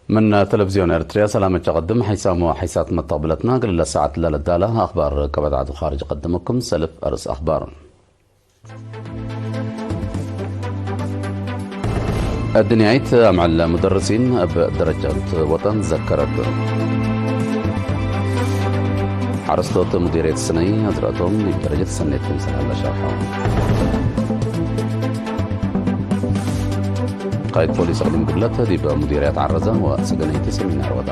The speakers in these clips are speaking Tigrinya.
من تلفزيون إريتريا، سلام التقدم. حيسام وحيسات متقبلتنا، قل ساعة للدالة أخبار كبد عدو خارج قدمكم سلف أرس أخبار. ኣድንያይት ኣምዓል ሙደርሲን ኣብ ደረጃት ወጠን ዘከረት። ሓረስቶት ሙዲርየት ስነይ ኣዝረእቶም ዲብ ደረጀት ሰኔት ክምሰል ሃላ ሸርሖም። ቃይድ ፖሊስ እቕሊም ግብለት ዲብ ሙዲርያት ዓረዛ ወሰገነይቲ ሰሚናር ወጣ።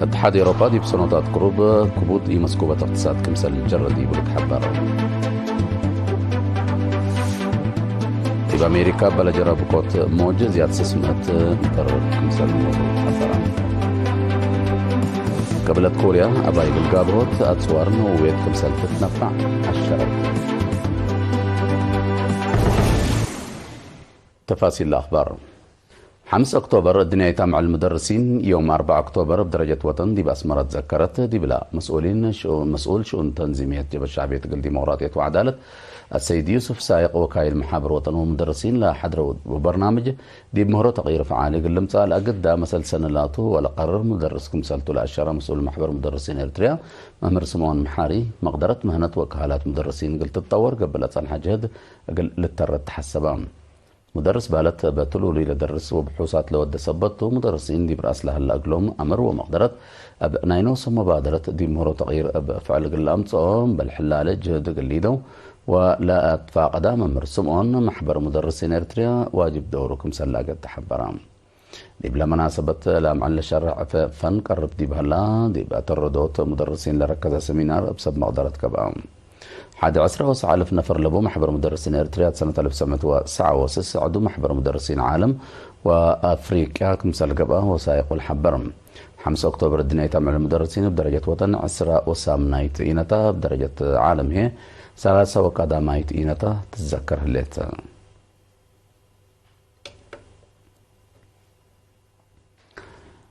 اتحاد أوروبا ዲብ ሰኖታት ቅሩብ ክቡድ ኢመስኩበት እቅትሳድ ክምሰል ጀረድ ይብሉ ተሓበረ። ዲብ ኣሜሪካ በለጀራ ብቆት ሞጅ ዝያድ ስስምዕት እንተር ክምሰል ተሓበረ። ቅብለት ኮርያ ኣባይ ግልጋብሮት ኣጽዋር ንውየት ክምሰል ትትነፋዕ ኣሸረት። تفاصيل الأخبار. ሓምስ ኦክቶበር ድንያይታ ምዕል ሙደርሲን ዮም ኣርባዓ ኦክቶበር ብደረጀት ወጠን ዲብ ኣስመራ ተዘከረት ዲብላ መስኡሊን ሽኡ-፣ መስኡል ሽኡን ተንዚምየት ጀበ ሻዕብየት እግል ዲሞቅራጥየት ወዓዳለት ኣሰይድ ዩሱፍ ሳይቅ ወካይል መሓበር ወጠን ወሙደርሲን ለሓድረው ወበርናምጅ ዲብ ምህሮ ተቕይር ፈዓል እግል ልምጻእ ለኣግዳ መሰል ሰነላቱ ወለቀርር ሙደርስ ክምሰልቱ ለኣሸራ መስኡል ማሕበር ሙደርሲን ኤርትርያ መምህር ስምዖን መሓሪ መቕደረት ምህነት ወካህላት ሙደርሲን እግል ትጠወር ገብእ ለጸንሓ ጅህድ እግል ልተረት ተሓሰባ። ሙደርስ ባለት እብ ትሉሉይ ለደርስ ወብሑሳት ለወደ ሰበቱ፣ ሙደርሲን ዲብ ረኣስ ለሀላ እግሎም ኣምር ወመቅደረት እብ ናይ ኖሶም መባደረት ዲብ ምህሮ ተቅይር እብ ፍዕል እግል ለአምጽኦ እምበል ሕላለ ጅህድ እግል ሊደው ወለአትፋቀዳ መምህር ስምኦን፣ ማሕበር ሙደርሲን ኤርትርያ ዋጅብ ደውሩ ክምሰል ለአገድ ተሐበራ። ዲብለ መናሰበት ለአምዕል ለሸርሕ ፈን ቀርብ ዲብ ሀላ፣ ዲብ አተረዶት ሙደርሲን ለረከዘ ሰሚናር እብ ሰብ መቅደረት ገብአ። ሐድ ዕስራ ወሰዕ አልፍ ነፈር ለቡ ማሕበር ሙደርሲን ኤርትርያ ሰነት አልፍ ሰመት ወሰዓ ወስስ ዕዱ ማሕበር ሙደርሲን ዓለም ወአፍሪቅያ ክምሰል ገብአ ወሳይቁ ለሐበር። ሐምስ ኦክቶበር እድንያይት አምዕል ሙደርሲን እብ ደረጀት ወጠን ዕስራ ወሳምናይት ኢነታ፣ እብ ደረጀት ዓለም ህዬ ሰላሳ ወቀዳማይት ኢነታ ትዘከር ህሌት።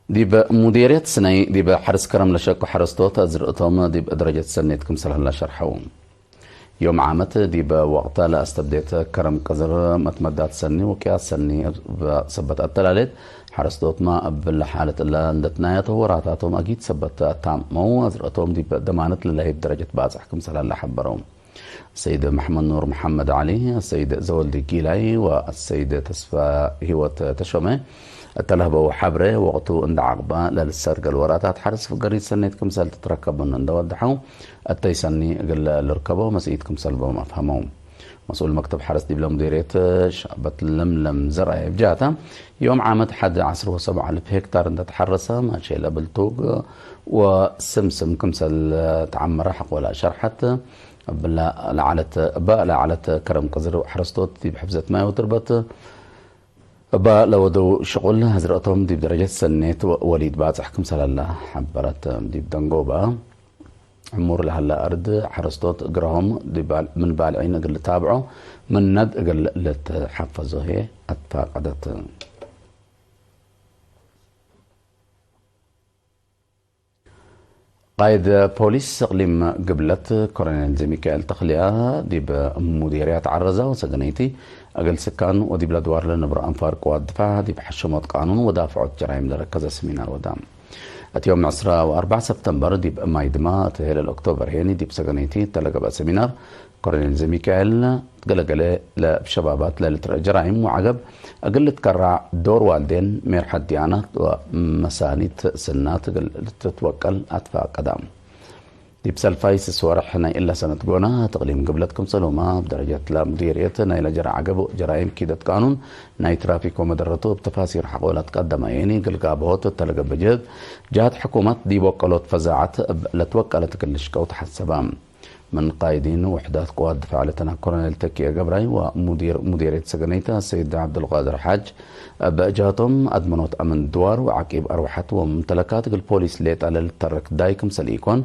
ዲብ ሙዴርየት ስነይ ዲብ ሐርስ ከረም ለሸቁ ሐረስቶት አዝርእቶም ዲብ ደረጀት ሰኔት ክምሰል ሀላ ሸርሐው። ዮም ዓመት ዲብ ወቅታ ለአስተብዴት ከረም ቅዝር መትመዳት ሰኒ ወቅያስ ሰኒ እብ ሰበት አተላሌት ሐረስቶትማ እብ ለሓለት እላ እንደትናያተው ወራታቶም አጊት ሰበት አታምመው አዝርእቶም ዲብ ደማነት ለለህይብ ደረጀት ባጽሕ ክምሰል ሀላ ሐበረው። السيد محمد نور محمد علي، السيد زولدي جيلاي والسيد تسفى هيوت تشومي እተለህበው ሐብሬ ወቅቱ እንደ ዓቅባ ለልሰርገል ወራታት ሐርስ ፍገሪት ሰኔት ክምሰል ትትረከቡን እንደወድሐው እተይ ሰኒ እግል ልርከቦ መስኢት ክምሰል ቦም አፍሀመው። መስኡል መክተብ ሐርስ ዲብለ ሙዴርየት ሻዕበት ለምለም ዘርአየ ብጃታ ዮም ዓመት ሐድ ዐስር ወሰብዓ አልፍ ሄክታር እንደተሐረሰ ማሼ ለብልቱግ ወስምስም ክምሰል ተዓመረ ሐቆላ ሸርሐት። እባ ለዓለት፣ እባ ለዓለት ከረም ቅዝር ሐረስቶት ዲብ ሕፍዘት ማይ ወትርበት እባ ለወደው ሽቁል ህዝረቶም ዲብ ደረጀት ሰኔት ወሊድ ባጽሕ ክምሰል ሀላ ሐበረት። ዲብ ደንጎባ ዕሙር ለሀላ አርድ ሐረስቶት እግረሆም ዲብ ባል-፣ ምን ባልዒን እግል ልታብዖ ምነድ እግል ልትሐፈዞ ህዬ አትፋቀደት። ቃይድ ፖሊስ እቅሊም ግብለት ኮሎኔል ዘሚካኤል ተኽልያ ዲብ ሙዴርያት ዓረዛ ወሰገነይቲ እግል ስካን ወዲብ ለድዋር ለነብሮ አንፋር ቅዋት ድፋዕ ዲብ ሐሸሞት ቃኑን ወዳፍዖት ጀራይም ለረከዘ ሰሚናር ወዳ። እቲ ዮም ዕስራ ወአርባዕ ሰፕተምበር ዲብ ማይ ድማ እቲ ሄለል ኦክቶበር ሄኒ ዲብ ሰገነይቲ እተለገብአ ሰሚናር ኮሎኔል ዘሚካኤል ገለገለ ለሸባባት ለልትረአ ጀራይም ወዐገብ እግል ልትከራዕ ዶር ዋልዴን ሜርሐት ዲያናት ወመሳኒት ስናት እግል ልትትወቀል አትፋቀዳ። ዲብ ሰልፋይ ስስ ወርሕ ናይ እላ ሰነት ጎና ተቅሊም ግብለት ክምሰልሁማ እብ ደረጀት ለሙዲርየት ናይ ለጀራ ዐገብ ጀራይም ኪደት ቃኑን ናይ ትራፊክ ወመደረቱ እብ ተፋሲር ሐቆላት ቀደማየኒ እግል ጋብሆት እተለገበ ጀህድ ጀሃት ሕኩመት ዲብ ወቀሎት ፈዛዐት እብ ለትወቀለት እግል ልሽቀው ተሐሰባ። ምን ቃይዲን ውሕዳት ቅዋት ድፋዕ ለተና ኮሎኔል ተኪኤ ገብራይ ወሙዲር ሙዲርየት ሰገነይታ ሰይድ ዓብዱልቃድር ሓጅ፣ በእጃቶም አድመኖት አምን ድዋር ወዓቂብ አርወሐት ወሙምተለካት እግል ፖሊስ ሌጣ ለልተረክ ዳይ ክምሰል ኢኮን፣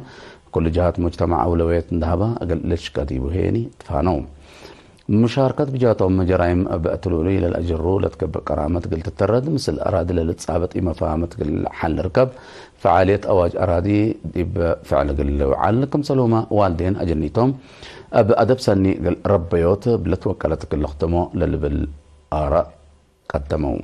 ኩሉ ጀሃት ሙጅተማዕ አውለውየት እንደሃባ እግል ልሽቀ ዲቡ ሄኒ ትፋነው። ሙሻርከት ብጃቶም ጀራይም እብ ትሉሉይ ለልአጅሩ ለትገብእ ቀራመት እግል ትተረድ፣ ምስል አራዲ ለልጻበጥ ኢመፋህመት እግል ሐል ልርከብ፣ ፈዓልየት አዋጅ አራዲ ዲብ ፍዕል እግል ልውዓል ክምሰልሁመ ዋልዴን አጀኒቶም እብ አደብ ሰኒ እግል ረበዮት እብ ለትወቀለት እግል ልክትሞ ለልብል አራእ ቀደመው።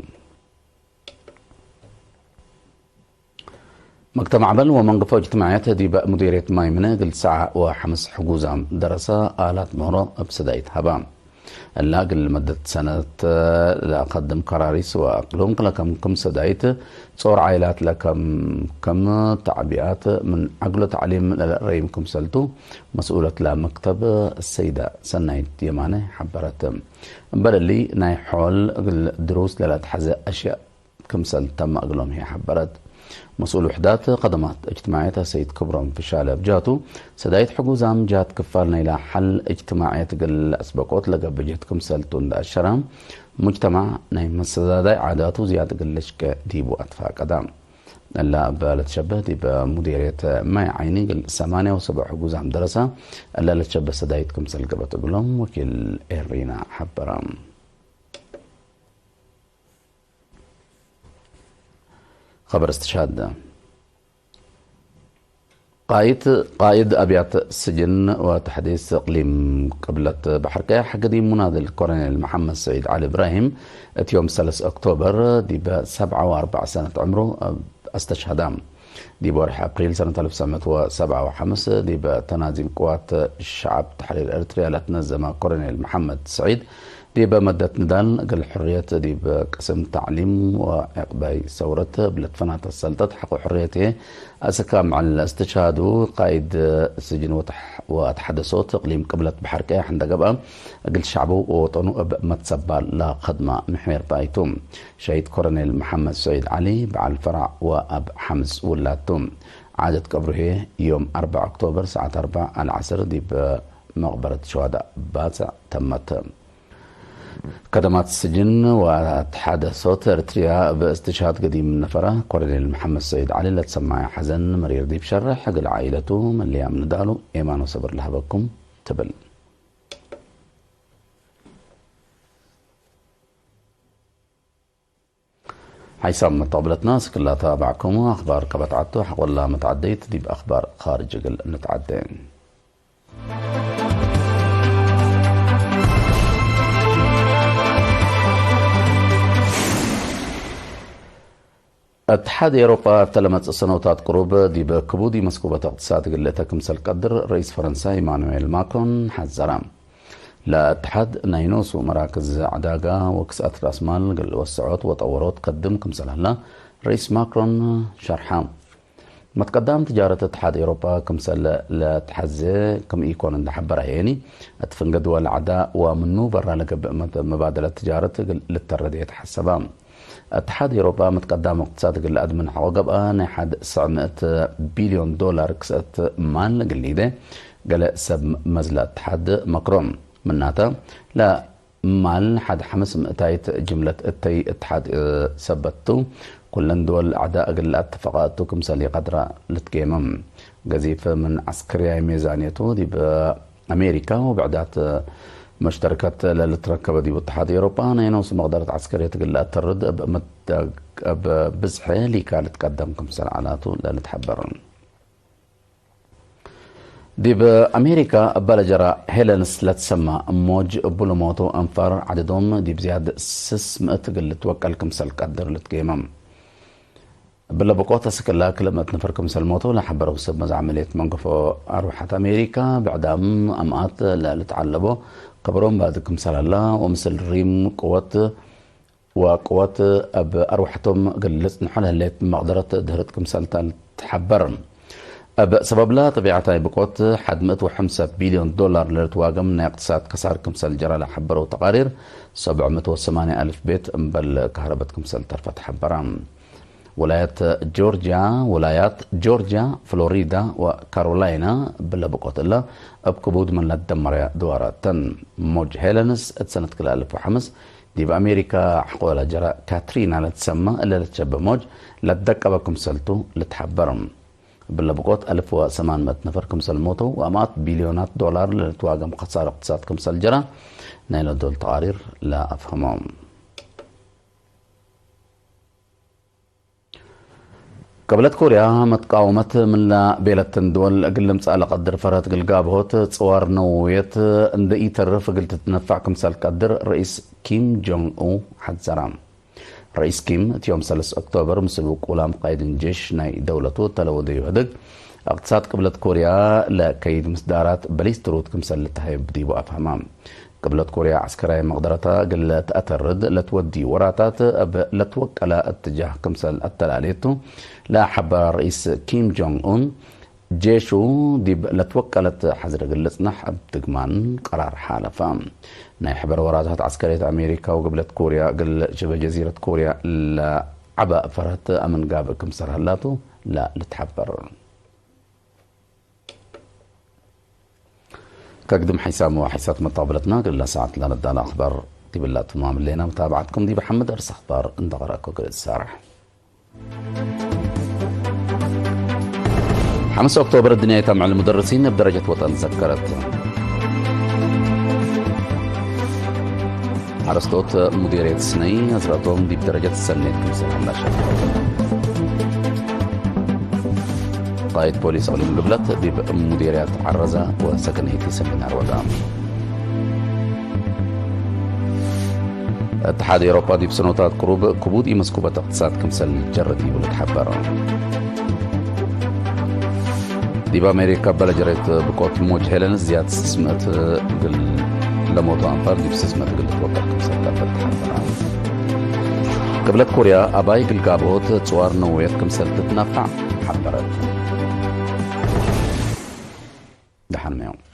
መክተብ ማዕበል ወመንግፎ እጅትማዕያት ዲበ ሙዲርየት ማይምነ ግልሳዓ ወሐምስ ሕጉዛም ደረሰ ኣላት ምህሮ እብ ሰዳይት ሃባ። እላ እግል መደት ሰነት ለከድም ከራሪስ ወአቅሉም ለከም ክም ሰዳይት ጾር ዓይላት ለከም ክም ተዕቢኣት ምን ዓግሎ ተዕሊም ለለረይም ክምሰልቱ መስኡለት ለመክተብ ሰይዳ ሰናይት የማነ ሐበረት። እምበል እሊ ናይ ሖል እግል ድሩስ ለለትሐዘ አሽያእ ክምሰል ተማ እግሎም ህይ ሐበረት። መስኡል ውሕዳት ከደማት እጅትማዕየት አሰይድ ክብሮም ፍሻለ ብጃቱ ሰዳይት ሕጉዛም ጃት ክፋል ናይላ ሐል እጅትማዕየት እግል አስበቆት ለገብእ ጀህት ክምሰልቱ እንዳ አሸራ፣ ሙጅተማዕ ናይ መሰዳዳይ ዓዳቱ ዝያድ እግል ልሽቀ ዲቡ አትፋቀዳ። እላ እበ ለትሸበህ ዲበ ሙዲርየት ማይ ዓይኒ እግል ሰማንያ ወሰብዕ ሕጉዛም ደረሳ እላ ለትሸበህ ሰዳይት ክምሰል ገብአት እግሎም ወኪል ኤሪና ሐበራ። خبر استشهاد. قائد قائد أبيات سجن وتحديث إقليم قبلة بحر كيا حقدي مناضل كورنيل محمد سعيد علي إبراهيم اتيوم ثلاثة أكتوبر دي بسبعة وأربع سنة عمره أستشهد. ዲብ ወርሒ ኣፕሪል ሰነት ኣልፍ ትሽዓት ሚእቲ ሰብዓ ወሓምስ ዲብ ተናዚም ቅዋት ሸዓብ ተሕሪር ኤርትርያ ለትነዘመ ኮሎኔል መሓመድ ስዒድ፣ ዲብ መደት ንዳል እግል ሕርየት ዲብ ቅስም ታዕሊም ወዕቅባይ ሰውረት እብ ለትፈናተ ሰልጠት ሐቆ ሕርየት እየ። አስካ ምዕል እስትሽሃዱ ቃይድ ስጅን ወተሕ-፣ ወአትሐደሶት እቅሊም ቅብለት በሐር ቀያሕ እንደ ገብአ፣ እግል ሸዕቡ ወወጠኑ እብ መትሰባል ለኸድማ ምሕሜር ባይቱ። ሸሂድ ኮሎኔል መሓመድ ስዒድ ዓሊ በዓል ፈራዕ ወአብ ሓምስ ውላድ ቱ። ዓደት ቀብሩ ህየ ዮም ኣርባዕ ኦክቶበር ሰዓት ኣርባዕ ኣልዓስር ዲብ መቕበረት ሸዋዳ ባጽዕ ተመት። ከደማት ስጅን ወአትሓደሶት ኤርትርያ እብ እስትሽሃድ ገዲም ነፈራ ኮሎኔል መሓመድ ስዒድ ዓሊ ለትሰማዐ ሐዘን መሪር ዲብ ሸርሕ እግል ዓኢለቱ መለያ ምንዳሉ ኤማኖ ሰብር ለሀበኩም ትብል። ሓይሳብ መተቕብለትና ስክላ ተባዕኩም ኣኽባር ከበትዓቱ ሓቆላ መትዓደይት ዲብ ኣኽባር ኻርጅ እግል ንትዓደ። እትሓድ ኤውሮጳ እተለመጽእ ሰነውታት ቅሩብ ዲብ ክቡድ መስኩበት እቅትሳድ ግልእተ ክምሰል ቀድር ርኢስ ፈረንሳ ኢማኑኤል ማክሮን ሓዘራ። ለእትሓድ ናይ ኖሱ መራክዝ ዕዳጋ ወክስኣት ራስማል ግል ወሰዖት ወጠወሮት ከድም ክምሰል ሀላ ርኢስ ማክሮን ሸርሓ። መትቀዳም ትጃረት እትሓድ ኤውሮጳ ክምሰል ለትሓዘ ክም ኢኮን እንደሓበራ የኒ፣ እት ፍንገ ድወል ዓዳ ወምኑ በራ ለገብእ መት-፣ መባደለት ትጃረት ግል ልተረድ የተሓሰባ። እትሓድ ኤውሮጳ መትቀዳም እቅትሳድ ግል ኣድምን ሓቆ ገብኣ ናይ ሓድ ስዕ ምእት ቢልዮን ዶላር ክስአት ማል ግል ኢደ ገለ ሰብ መዝላ እትሓድ መክሮን ምናተ ለ ማል ሓድ ሓምስ ምእታይት ጅምለት እተይ እትሓድ ሰበቱ ኩለን ድወል ኣዕዳ እግል ኣተፈቃ እቱ ክምሰል ይቀድራ ልትጌመም። ገዚፍ ምን ዓስከርያይ ሜዛንየቱ ዲብ ኣሜሪካ ወብዕዳት መሽተርከት ለልትረከበ ዲቡ እትሓድ ኤውሮጳ ናይ ነውስ መቕደረት ዓስከርየት እግል ኣተርድ እብ መዳግ-፣ እብ ብዝሐ ሊካ ልትቀደም ክምሰል ዓላቱ ለልትሐበር። ዲብ ኣሜሪካ እበ ለጀራ ሄለንስ ለትሰማ እሞጅ እቡ ለሞቱ አንፋር ዓደዶም ዲብ ዝያድ ስስ ምእት እግል ልትወቀል ክምሰል ቀድር ልትጌመም። እብለ ብቆት አስክላ ክልመት ነፈር ክምሰል ሞቱ ለሐበረው ሰብ መዝ ዓመልየት መንገፎ አርወሐት አሜሪካ ብዕዳም አምአት ለልትዓለቦ ከበሮም ባድ ክምሰል ሀላ ወምስል ሪም ቅወት ወቅወት እብ አርወሐቶም እግል ልጽንሖ ለህሌት መቅደረት ድህርት ክምሰልታ ልትሐበር። እብ ሰበብላ ጠቢዓታይ ብቆት ሓድ ምእት ወሐምሰ ቢልዮን ዶላር ለልትዋገም ናይ እቅትሳድ ከሳር ክምሰል ጀራ ለሐበረው ተቃሪር፣ ሰብዕ ምእት ወሰማንያ አልፍ ቤት እምበል ከህረበት ክምሰል ተርፈት ሐበራ። ወላያት ጆርጅያ፣ ወላያት ጆርጅያ፣ ፍሎሪዳ ወካሮላይና ብለብቆት እላ እብ ክቡድ ምን ለትደመረያ ድዋራተን። ሞጅ ሄለንስ እት ሰነት ክልተ አልፍ ወሐምስ ዲብ አሜሪካ ሕቆ ለጀራ ካትሪና ለትሰማ እለ ለትሸበ ሞጅ ለትደቀበ ክምሰልቱ ልትሐበር። ብለብቆት አልፍ ወሰማን ምእት ነፈር ክምሰል ሞተው ወአማት ቢልዮናት ዶላር ለልትዋገም ከሳር እቅትሳድ ክምሰል ጀራ ናይ ለዶል ተቃሪር ለአፍህሞም። ቅብለት ኮርያ መትቃወመት ምንላ ቤለትን ድወል እግል ልምጻእ ለቀድር ፈረት እግል ጋብሆት ጽዋር ነወውየት እንደ ኢተርፍ እግል ትትነፋዕ ክምሰል ቀድር ርኢስ ኪም ጆንግ ኡ ሐዘራ። ርኢስ ኪም እቲዮም ሰለስተ ኦክቶበር ምስሉ ቁላም ቃይድን ጀሽ ናይ ደውለቱ ተለወደ ይወደግ ኣቅትሳት ቅብለት ኮርያ ለከይድ ምስዳራት በሊስትሩት ክምሰል ልተሃየብ ዲቡ ኣፍሃማ። ቅብለት ኮርያ ዓስከራይ መቕደረታ ግለ ተኣተርድ ለትወዲ ወራታት ኣብ ለትወቀላ እትጃህ ክምሰል ኣተላለየቱ ለሓበራ ርኢስ ኪም ጆንግ ኡን ጄሹ ዲብ ለትወቀለት ሓዝረ ግልጽናሕ ኣብ ትግማን ቀራር ሓለፋ። ናይ ሕበር ወራታት ዓስከሬት ኣሜሪካ ወግብለት ኮርያ ግል ሽበ ጀዚረት ኮርያ ለዓባ ፈርህት ኣመንጋብ ክምሰር ህላቱ ላ ልትሓበር። ከግድም ሓይሳም ወሓይሳት መጣብለትና ግላ ሰዓት ላለዳላ ኣኽባር ዲብላቱ ማምሌና መታብዓትኩም ዲብ ሓመድ ኣርስ ኣኽባር እንደቐረእኮ ግልጽ ሳራሕ። ሓምስ ኦክቶበር ድንያይታ ምዕል ሙደርሲን ኣብ ደረጀት ወጠን ዘከረት። ሓረስቶት ሙዲርየት ስነይ ኣዝረቶም ዲብ ደረጀት ሰኔት ክምስል ሓላሸ። ቃይት ፖሊስ ኣቕሊም ግብለት ዲብ ሙዲርያት ዓረዛ ወሰክነይቲ ሰሚናር ወዳ። እትሓድ ኤውሮጳ ዲብ ስኖታት ቅሩብ ክቡድ ይመስኩበት እቕትሳድ ክምሰል ጀርት ይብል ተሓበር። ዲብ ኣሜሪካ በለጀሬት ብቆት ሞጅ ሄለን ዝያድ ስስምእት ግል ለሞቱ ኣንፋር ዲብ ስስመት ግል ትወቀል ክምሰል ተፈት ተሓበራ። ቅብለት ኮርያ ኣባይ ግልጋቦት ጽዋር ነውየት ክምሰል ትትናፋዕ ሓበረት። ደሓን መዮም።